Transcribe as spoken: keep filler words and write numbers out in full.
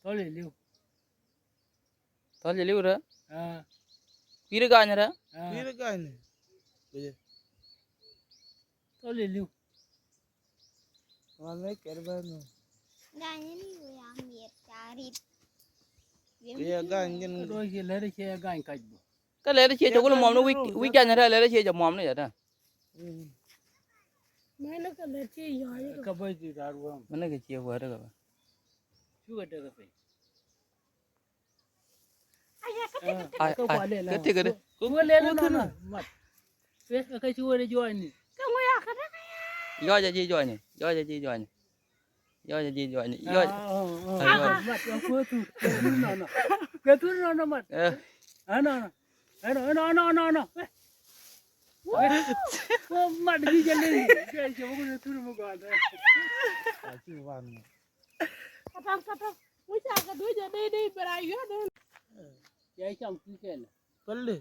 Thɔl iliu. Thɔl iliu rɛ. Kui̱ri gany rɛ. Kui̱ri gany. Thɔl iliu. Wala kɛr bä nɔ. Gany ni wi̱i̱ a miɛt ca rit. Wi̱i̱ a gany ni. Kä dɔ̱ ci lɛr ci gany kac bä. Kä lɛr ci jɛ wul muɔm ni wi̱i̱ gany rɛ lɛr ci jɛ muɔm ni jɛ tɛ. Mɛn kä lɛr ci yɔ̱ɔ̱c. Kä bä ci dar wä. Mɛn kä ci wä rɛ kä bä. Cu kɛ däk piny. Ai, ai, kä tëkɛ dee. Ku lɛl nɔnɔ mat. Kä ci wä dee juɔcni. Yɔc a ji̱ juɔcni. Yɔc a ji̱ juɔcni. Yɔc a ji̱ juɔcni. Yɔc. Mat, kä thur. Kä thur nɔnɔ. Kä thur nɔnɔ mat. Ɛ nɔnɔ. Ɛ nɔnɔ, ɛ nɔnɔ, ɛ nɔnɔ. Mat ji̱ jɛ leny. Jɛ jɛ bä ku thur mi gɔaa. Katam, katam. Wi̱c a kɛ duec a dee dee bɛ ra yuɔt. Ya cam kui̱ kɛn. Päl di.